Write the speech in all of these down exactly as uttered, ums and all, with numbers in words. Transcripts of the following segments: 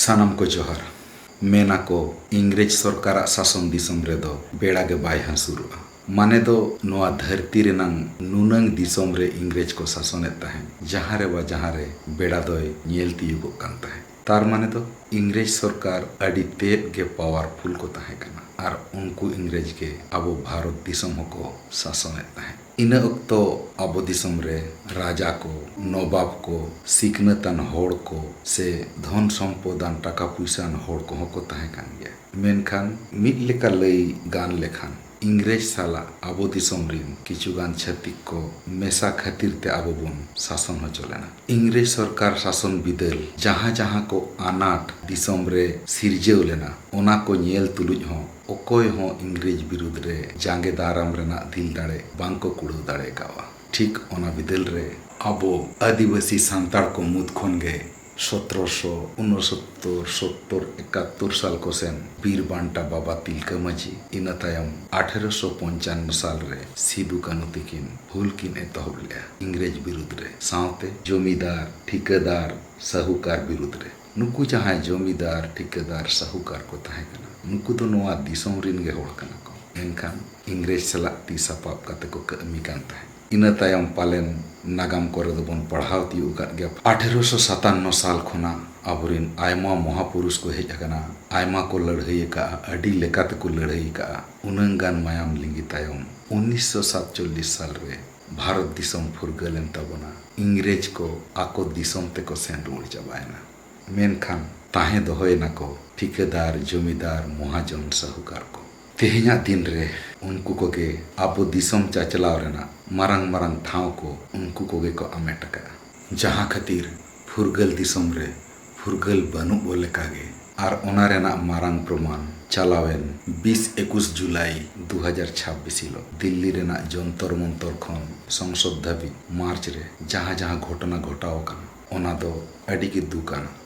ᱥᱟᱱᱟᱢ ᱠᱚ ᱡᱚᱦᱟᱨ᱾ ᱢᱮᱱᱟᱠᱚ, ᱤᱝᱨᱮᱡᱽ ᱥᱚᱨᱠᱟᱨᱟᱜ ᱥᱟᱥᱚᱱ ᱫᱤᱥᱚᱢ ᱨᱮᱫᱚ ᱵᱮᱲᱟ ᱜᱮ ᱵᱟᱭ ᱦᱟᱹᱥᱩᱨᱚᱜᱼᱟ᱾ ᱢᱟᱱᱮ ᱫᱚ, ᱱᱚᱣᱟ ᱫᱷᱟᱹᱨᱛᱤ ᱨᱮᱱᱟᱝ ᱱᱩᱱᱟᱹᱝ ᱫᱤᱥᱚᱢ ᱨᱮ ᱤᱝᱨᱮᱡᱽ ᱠᱚ ᱥᱟᱥᱚᱱᱮᱫ ᱛᱟᱦᱮᱸᱫ, ᱡᱟᱦᱟᱸ ᱨᱮ ᱵᱟ ᱡᱟᱦᱟᱸ ᱨᱮ ᱵᱮᱲᱟ ᱫᱚᱭ ᱧᱮᱞ ᱛᱤᱭᱳᱜᱚᱜ ᱠᱟᱱ ᱛᱟᱦᱮᱸᱫ᱾ ᱛᱟᱨ ᱢᱟᱱᱮ ᱫᱚ, ᱤᱝᱨᱮᱡᱽ ᱥᱚᱨᱠᱟᱨ ᱟᱹᱰᱤ ᱛᱮᱫ ᱜᱮ ᱯᱟᱣᱟᱨᱯᱷᱩᱞ ᱠᱚ ᱛᱟᱦᱮᱸ ᱠᱟᱱᱟ ᱟᱨ ᱩᱱᱠᱩ ᱤᱝᱨᱮᱡᱽ ᱜᱮ ᱟᱵᱚ ᱵᱷᱟᱨᱚᱛ ᱫᱤᱥᱚᱢ ᱦᱚᱸᱠᱚ ᱥᱟᱥᱚᱱᱮᱫ ᱛᱟᱦᱮᱸᱫ᱾ ᱤᱱᱟᱹ ᱚᱠᱛᱚ ᱟᱵᱚ ᱫᱤᱥᱚᱢ ᱨᱮ ᱨᱟᱡᱟ ᱠᱚ, ᱱᱚᱵᱟᱵ ᱠᱚ, ᱥᱤᱠᱷᱱᱟᱹᱛᱟᱱ ᱦᱚᱲ ᱠᱚ ᱥᱮ ᱫᱷᱚᱱ ᱥᱚᱢᱯᱚᱫᱟᱱ, ᱴᱟᱠᱟ ᱯᱩᱭᱥᱟᱹᱟᱱ ᱦᱚᱲ ᱠᱚᱦᱚᱸ ᱠᱚ ᱛᱟᱦᱮᱸ ᱠᱟᱱ ᱜᱮᱭᱟ᱾ ᱢᱮᱱᱠᱷᱟᱱ ᱢᱤᱫ ᱞᱮᱠᱟ ᱞᱟᱹᱭ ᱜᱟᱱ ᱞᱮᱠᱷᱟᱱ, ᱤᱝᱨᱮᱡᱽ ᱥᱟᱞᱟᱜ ᱟᱵᱚ ᱫᱤᱥᱚᱢ ᱨᱤᱱ ᱠᱤᱪᱷᱩᱜᱟᱱ ᱪᱷᱟᱹᱛᱤᱠ ᱠᱚ ᱢᱮᱥᱟ ᱠᱷᱟᱹᱛᱤᱨ ᱛᱮ ᱟᱵᱚ ᱵᱚᱱ ᱥᱟᱥᱚᱱ ᱦᱚᱪᱚ ᱞᱮᱱᱟ᱾ ᱤᱝᱨᱮᱡᱽ ᱥᱚᱨᱠᱟᱨ ᱥᱟᱥᱚᱱ ᱵᱤᱫᱟᱹᱞ ᱡᱟᱦᱟᱸ ᱡᱟᱦᱟᱸ ᱠᱚ ᱟᱱᱟᱴ ᱫᱤᱥᱚᱢ ᱨᱮ ᱥᱤᱨᱡᱟᱹᱣ ᱞᱮᱱᱟ, ᱚᱱᱟ ᱠᱚ ᱧᱮᱞ ᱛᱩᱞᱩᱡ ᱦᱚᱸ ᱚᱠᱚᱭ ᱦᱚᱸ ᱤᱝᱨᱮᱡᱽ ᱵᱤᱨᱩᱫᱽ ᱨᱮ ᱡᱟᱸᱜᱮ ᱫᱟᱨᱟᱢ ᱨᱮᱱᱟᱜ ᱫᱤᱞ ᱫᱟᱲᱮ ᱵᱟᱝ ᱠᱚ ᱠᱩᱲᱟᱹᱣ ᱫᱟᱲᱮ ᱠᱟᱣᱟ᱾ ᱴᱷᱤᱠ ᱚᱱᱟ ᱵᱤᱫᱟᱹᱞ ᱨᱮ ᱟᱵᱚ ᱟᱹᱫᱤᱵᱟᱹᱥᱤ ᱥᱟᱱᱛᱟᱲ ᱠᱚ ᱢᱩᱫᱽ ᱠᱷᱚᱱ ᱜᱮ ᱥᱚᱛᱨᱚᱥᱚ ᱩᱱᱚᱥᱚᱛᱛᱚᱨ, ᱥᱚᱛᱛᱚᱨ, ᱮᱠᱟᱛᱛᱚᱨ ᱥᱟᱞ ᱠᱚ ᱥᱮᱱ ᱵᱤᱨ ᱵᱟᱱᱴᱟ ᱵᱟᱵᱟ ᱛᱤᱞᱠᱟᱹ ᱢᱟᱹᱡᱷᱤ, ᱤᱱᱟᱹ ᱛᱟᱭᱚᱢ ᱟᱴᱷᱮᱨᱚᱥᱚ ᱯᱚᱧᱪᱟᱱᱱᱚ ᱥᱟᱞ ᱨᱮ ᱥᱤᱫᱩ ᱠᱟᱹᱱᱩ ᱛᱤᱠᱤᱱ ᱦᱩᱞ ᱠᱤᱱ ᱮᱛᱚᱦᱚᱵ ᱞᱮᱫᱼᱟ ᱤᱝᱨᱮᱡᱽ ᱵᱤᱨᱩᱫᱽ ᱨᱮ, ᱥᱟᱶᱛᱮ ᱡᱚᱢᱤᱫᱟᱨ, ᱴᱷᱤᱠᱟᱹᱫᱟᱨ, ᱥᱟᱹᱦᱩᱠᱟᱨ ᱵᱤᱨᱩᱫᱽ ᱨᱮ᱾ ᱱᱩᱠᱩ ᱡᱟᱦᱟᱸᱭ ᱡᱚᱢᱤᱫᱟᱨ, ᱴᱷᱤᱠᱟᱹᱫᱟᱨ, ᱥᱟᱹᱦᱩᱠᱟᱨ ᱠᱚ ᱛᱟᱦᱮᱸ ᱠᱟᱱᱟ, ᱱᱩᱠᱩ ᱫᱚ ᱱᱚᱣᱟ ᱫᱤᱥᱚᱢ ᱨᱤᱱ ᱜᱮ ᱦᱚᱲ ᱠᱟᱱᱟ ᱠᱚ᱾ ᱮᱱᱠᱷᱟᱱ ᱤᱝᱨᱮᱡᱽ ᱥᱟᱞᱟᱜ ᱛᱤ ᱥᱟᱯᱟᱵ ᱠᱟᱛᱮ ᱠᱚ ᱠᱟᱹᱢᱤ ᱠᱟᱱ ᱛᱟᱦᱮᱸᱫ᱾ ᱤᱱᱟᱹ ᱛᱟᱭᱚᱢ ᱯᱟᱞᱮᱱ ᱱᱟᱜᱟᱢ ᱠᱚᱨᱮ ᱫᱚᱵᱚᱱ ᱯᱟᱲᱦᱟᱣ ᱛᱤᱭᱳᱜ ᱟᱠᱟᱫ ᱜᱮᱭᱟ, ᱟᱴᱷᱮᱨᱚᱥᱚ ᱥᱟᱛᱟᱱᱱᱚ ᱥᱟᱞ ᱠᱷᱚᱱᱟᱜ ᱟᱵᱚᱨᱮᱱ ᱟᱭᱢᱟ ᱢᱚᱦᱟᱯᱩᱨᱩᱥ ᱠᱚ ᱦᱮᱡ ᱟᱠᱟᱱᱟ, ᱟᱭᱢᱟ ᱠᱚ ᱞᱟᱹᱲᱦᱟᱹᱭ ᱟᱠᱟᱫᱼᱟ, ᱟᱹᱰᱤ ᱞᱮᱠᱟ ᱛᱮᱠᱚ ᱞᱟᱹᱲᱦᱟᱹᱭ ᱟᱠᱟᱫᱼᱟ᱾ ᱩᱱᱟᱹᱝ ᱜᱟᱱ ᱢᱟᱭᱟᱢ ᱞᱤᱸᱜᱤ ᱛᱟᱭᱚᱢ ᱩᱱᱤᱥᱥᱚ ᱥᱟᱛᱪᱚᱞᱞᱤᱥ ᱥᱟᱞ ᱨᱮ ᱵᱷᱟᱨᱚᱛ ᱫᱤᱥᱚᱢ ᱯᱷᱩᱨᱜᱟᱹᱞ ᱮᱱ ᱛᱟᱵᱚᱱᱟ᱾ ᱤᱝᱨᱮᱡᱽ ᱠᱚ ᱟᱠᱚ ᱫᱤᱥᱚᱢ ᱛᱮᱠᱚ ᱥᱮᱱ ᱨᱩᱣᱟᱹᱲ ᱪᱟᱵᱟᱭᱮᱱᱟ᱾ ᱢᱮᱱᱠᱷᱟᱱ ᱛᱟᱦᱮᱸ ᱫᱚᱦᱚᱭᱮᱱᱟ ᱠᱚ ᱴᱷᱤᱠᱟᱹᱫᱟᱨ, ᱡᱚᱢᱤᱫᱟᱨ, ᱢᱚᱦᱟᱡᱚᱱ, ᱥᱟᱹᱦᱩᱠᱟᱨ ᱠᱚ᱾ ᱛᱮᱦᱮᱧᱟᱜ ᱫᱤᱱ ᱨᱮ ᱩᱱᱠᱩ ᱠᱚᱜᱮ ᱟᱵᱚ ᱫᱤᱥᱚᱢ ᱪᱟᱪᱞᱟᱣ ᱨᱮᱱᱟᱜ ᱢᱟᱨᱟᱝ ᱢᱟᱨᱟᱝ ᱴᱷᱟᱶ ᱠᱚ ᱩᱱᱠᱩ ᱠᱚᱜᱮ ᱠᱚ ᱟᱢᱮᱴ ᱟᱠᱟᱫᱼᱟ᱾ ᱡᱟᱦᱟᱸ ᱠᱷᱟᱹᱛᱤᱨ ᱯᱷᱩᱨᱜᱟᱹᱞ ᱫᱤᱥᱚᱢ ᱨᱮ ᱯᱷᱩᱨᱜᱟᱹᱞ ᱵᱟᱹᱱᱩᱜ ᱵᱚ ᱞᱮᱠᱟᱜᱮ᱾ ᱟᱨ ᱚᱱᱟ ᱨᱮᱱᱟᱜ ᱢᱟᱨᱟᱝ ᱯᱨᱚᱢᱟᱱ ᱪᱟᱞᱟᱣᱮᱱ ᱵᱤᱥ ᱮᱠᱩᱥ ᱡᱩᱞᱟᱭ ᱫᱩ ᱦᱟᱡᱟᱨ ᱪᱷᱟᱵᱵᱤᱥ ᱦᱤᱞᱳᱜ ᱫᱤᱞᱞᱤ ᱨᱮᱱᱟᱜ ᱡᱚᱱᱛᱚᱨ ᱢᱚᱱᱛᱚᱨ ᱠᱷᱚᱱ ᱥᱚᱝᱥᱚᱫ ᱫᱷᱟᱹᱵᱤᱡ ᱢᱟᱨᱪ ᱨᱮ ᱡᱟᱦᱟᱸ ᱡᱟᱦᱟᱸ ᱜᱷᱚᱴᱚᱱᱟ ᱜᱷᱚᱴᱟᱣ ᱟᱠᱟᱱᱟ, ᱚᱱᱟ ᱫᱚ ᱟᱹᱰᱤ ᱜᱮ ᱫᱩᱠ ᱟᱱᱟᱜ᱾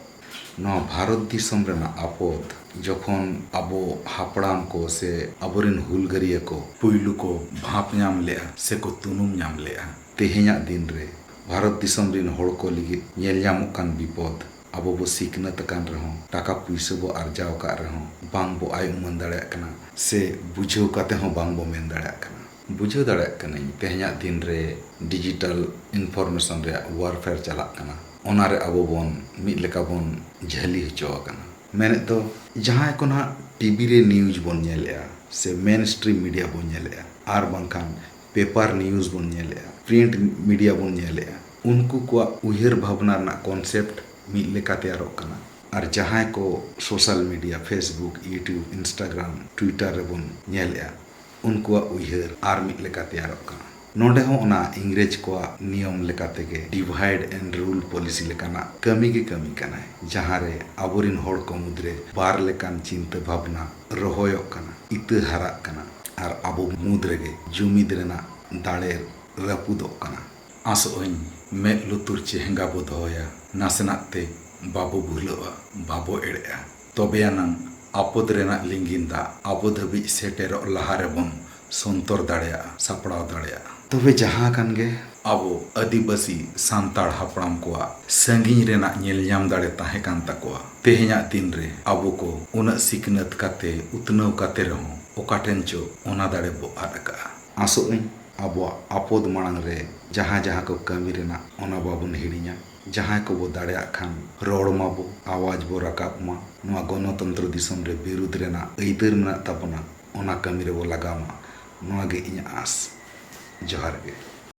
ᱱᱚᱣᱟ ᱵᱷᱟᱨᱚᱛ ᱫᱤᱥᱚᱢ ᱨᱮᱱᱟᱜ ᱟᱯᱚᱫ ᱡᱚᱠᱷᱚᱱ ᱟᱵᱚ ᱦᱟᱯᱲᱟᱢ ᱠᱚ ᱥᱮ ᱟᱵᱚᱨᱮᱱ ᱦᱩᱞᱜᱟᱹᱨᱤᱭᱟᱹ ᱠᱚ ᱯᱩᱭᱞᱩ ᱠᱚ ᱵᱷᱟᱸᱯ ᱧᱟᱢ ᱞᱮᱜᱼᱟ ᱥᱮ ᱠᱚ ᱛᱩᱱᱩᱢ ᱧᱟᱢ ᱞᱮᱜᱼᱟ, ᱛᱮᱦᱮᱧᱟᱜ ᱫᱤᱱ ᱨᱮ ᱵᱷᱟᱨᱚᱛ ᱫᱤᱥᱚᱢ ᱨᱤᱱ ᱦᱚᱲ ᱠᱚ ᱞᱟᱹᱜᱤᱫ ᱧᱮᱞ ᱧᱟᱢᱚᱜ ᱠᱟᱱ ᱵᱤᱯᱚᱫ ᱟᱵᱚ ᱵᱚ ᱥᱤᱠᱷᱱᱟᱹᱛ ᱟᱠᱟᱱ ᱨᱮᱦᱚᱸ, ᱴᱟᱠᱟ ᱯᱩᱭᱥᱟᱹ ᱵᱚ ᱟᱨᱡᱟᱣ ᱟᱠᱟᱫ ᱨᱮᱦᱚᱸ, ᱵᱟᱝ ᱵᱚ ᱟᱭ ᱩᱢᱟᱹᱱ ᱫᱟᱲᱮᱭᱟᱜ ᱠᱟᱱᱟ, ᱥᱮ ᱵᱩᱡᱷᱟᱹᱣ ᱠᱟᱛᱮ ᱦᱚᱸ ᱵᱟᱝ ᱵᱚ ᱢᱮᱱ ᱫᱟᱲᱮᱭᱟᱜ ᱠᱟᱱᱟ᱾ ᱵᱩᱡᱷᱟᱹᱣ ᱫᱟᱲᱮᱭᱟᱜ ᱠᱟᱹᱱᱟᱹᱧ, ᱛᱮᱦᱮᱧᱟᱜ ᱫᱤᱱ ᱨᱮ digital information ᱨᱮᱭᱟᱜ warfare ᱪᱟᱞᱟᱜ ᱠᱟᱱᱟ, ᱚᱱᱟ ᱨᱮ ᱟᱵᱚ ᱵᱚᱱ ᱢᱤᱫ ᱞᱮᱠᱟ ᱵᱚᱱ ᱡᱷᱟᱹᱞᱤ ᱦᱚᱪᱚ ᱟᱠᱟᱱᱟ᱾ ᱢᱮᱱᱮᱫ ᱫᱚ, ᱡᱟᱦᱟᱸᱭ ᱠᱚ ᱱᱟᱦᱟᱜ ᱴᱤᱵᱷᱤ ᱨᱮ news ᱵᱚᱱ ᱧᱮᱞᱮᱜᱼᱟ, ᱥᱮ main stream media ᱵᱚᱱ ᱧᱮᱞᱮᱜᱼᱟ, ᱟᱨ ᱵᱟᱝᱠᱷᱟᱱ paper news ᱵᱚᱱ ᱧᱮᱞᱮᱜᱼᱟ, print media ᱵᱚᱱ ᱧᱮᱞᱮᱜᱼᱟ, ᱩᱱᱠᱩ ᱠᱚᱣᱟᱜ ᱩᱭᱦᱟᱹᱨ ᱵᱷᱟᱵᱽᱱᱟ ᱨᱮᱱᱟᱜ concept ᱢᱤᱫ ᱞᱮᱠᱟ ᱛᱮᱭᱟᱨᱚᱜ ᱠᱟᱱᱟ᱾ ᱟᱨ ᱡᱟᱦᱟᱸᱭ ᱠᱚ social media, Facebook, YouTube, Instagram, Twitter ᱨᱮᱵᱚᱱ ᱧᱮᱞᱮᱜᱼᱟ, ᱩᱱᱠᱩᱣᱟᱜ ᱩᱭᱦᱟᱹᱨ ᱟᱨ ᱢᱤᱫ ᱞᱮᱠᱟ ᱛᱮᱭᱟᱨᱚᱜ ᱠᱟᱱᱟ᱾ ᱱᱚᱰᱮ ᱦᱚᱸ ᱚᱱᱟ ᱤᱝᱨᱮᱡᱽ ᱠᱚᱣᱟᱜ ᱱᱤᱭᱚᱢ ᱞᱮᱠᱟ ᱛᱮᱜᱮ divide and rule policy ᱞᱮᱠᱟᱱᱟᱜ ᱠᱟᱹᱢᱤ ᱜᱮ ᱠᱟᱹᱢᱤ ᱠᱟᱱᱟᱭ, ᱡᱟᱦᱟᱸ ᱨᱮ ᱟᱵᱚᱨᱤᱱ ᱦᱚᱲ ᱠᱚ ᱢᱩᱫᱽᱨᱮ ᱵᱟᱨ ᱞᱮᱠᱟᱱ ᱪᱤᱱᱛᱟᱹ ᱵᱷᱟᱵᱽᱱᱟ ᱨᱚᱦᱚᱭᱚᱜ ᱠᱟᱱᱟ, ᱤᱛᱟᱹ ᱦᱟᱨᱟᱜ ᱠᱟᱱᱟ, ᱟᱨ ᱟᱵᱚ ᱢᱩᱫᱽ ᱨᱮᱜᱮ ᱡᱩᱢᱤᱫ ᱨᱮᱱᱟᱜ ᱫᱟᱲᱮ ᱨᱟᱹᱯᱩᱫᱚᱜ ᱠᱟᱱᱟ᱾ ᱟᱥᱚᱜ ᱟᱹᱧ ᱢᱮᱫ ᱞᱩᱛᱩᱨ ᱪᱮᱦᱮᱸᱜᱟ ᱵᱚ ᱫᱚᱦᱚᱭᱟ, ᱱᱟᱥᱮᱱᱟᱜ ᱛᱮ ᱵᱟᱵᱚ ᱵᱷᱩᱞᱟᱹᱜᱼᱟ, ᱵᱟᱵᱚ ᱮᱲᱮᱜᱼᱟ᱾ ᱛᱚᱵᱮᱭᱟᱱᱟᱝ ᱟᱯᱚᱫ ᱨᱮᱱᱟᱜ ᱞᱤᱸᱜᱤᱱ ᱫᱟᱜ ᱟᱵᱚ ᱫᱷᱟᱹᱵᱤᱡ ᱥᱮᱴᱮᱨᱚᱜ ᱞᱟᱦᱟ ᱨᱮᱵᱚᱱ ᱥᱚᱱᱛᱚᱨ ᱫᱟᱲᱮᱭᱟᱜᱼᱟ, ᱥᱟᱯᱲᱟᱣ ᱫᱟᱲᱮᱭᱟᱜᱼᱟ᱾ ᱛᱚᱵᱮ ᱡᱟᱦᱟᱸ ᱠᱟᱱ ᱜᱮ, ᱟᱵᱚ ᱟᱹᱫᱤᱵᱟᱹᱥᱤ ᱥᱟᱱᱛᱟᱲ ᱦᱟᱯᱲᱟᱢ ᱠᱚᱣᱟᱜ ᱥᱟᱺᱜᱤᱧ ᱨᱮᱱᱟᱜ ᱧᱮᱞ ᱧᱟᱢ ᱫᱟᱲᱮ ᱛᱟᱦᱮᱸ ᱠᱟᱱ ᱛᱟᱠᱚᱣᱟ᱾ ᱛᱮᱦᱮᱧᱟᱜ ᱫᱤᱱ ᱨᱮ ᱟᱵᱚ ᱠᱚ ᱩᱱᱟᱹᱜ ᱥᱤᱠᱷᱱᱟᱹᱛ ᱠᱟᱛᱮ, ᱩᱛᱱᱟᱹᱣ ᱠᱟᱛᱮ ᱨᱮᱦᱚᱸ ᱚᱠᱟ ᱴᱷᱮᱱ ᱪᱚ ᱚᱱᱟ ᱫᱟᱲᱮ ᱵᱚ ᱟᱫ ᱟᱠᱟᱜᱼᱟ᱾ ᱟᱥᱚᱜ ᱟᱹᱧ ᱟᱵᱚᱣᱟᱜ ᱟᱯᱚᱫ ᱢᱟᱲᱟᱝ ᱨᱮ ᱡᱟᱦᱟᱸ ᱡᱟᱦᱟᱸ ᱠᱚ ᱠᱟᱹᱢᱤ ᱨᱮᱱᱟᱜ, ᱚᱱᱟ ᱵᱟᱵᱚᱱ ᱦᱤᱲᱤᱧᱟ᱾ ᱡᱟᱦᱟᱸᱭ ᱠᱚᱵᱚ ᱫᱟᱲᱮᱭᱟᱜ ᱠᱷᱟᱱ ᱨᱚᱲ ᱢᱟᱵᱚ, ᱟᱣᱟᱡᱽ ᱵᱚ ᱨᱟᱠᱟᱵ ᱢᱟ, ᱱᱚᱣᱟ ᱜᱚᱱᱚᱛᱚᱱᱛᱨᱚ ᱫᱤᱥᱚᱢ ᱨᱮ ᱵᱤᱨᱩᱫᱷ ᱨᱮᱱᱟᱜ ᱟᱹᱭᱫᱟᱹᱨ ᱢᱮᱱᱟᱜ ᱛᱟᱵᱚᱱᱟ, ᱚᱱᱟ ᱠᱟᱹᱢᱤ ᱨᱮᱵᱚ ᱞᱟᱜᱟᱣ ᱢᱟ, ᱱᱚᱣᱟ ᱜᱮ ᱤᱧᱟᱹᱜ ᱟᱸᱥ᱾ ᱡᱚᱦᱟᱨ ᱜᱮ᱾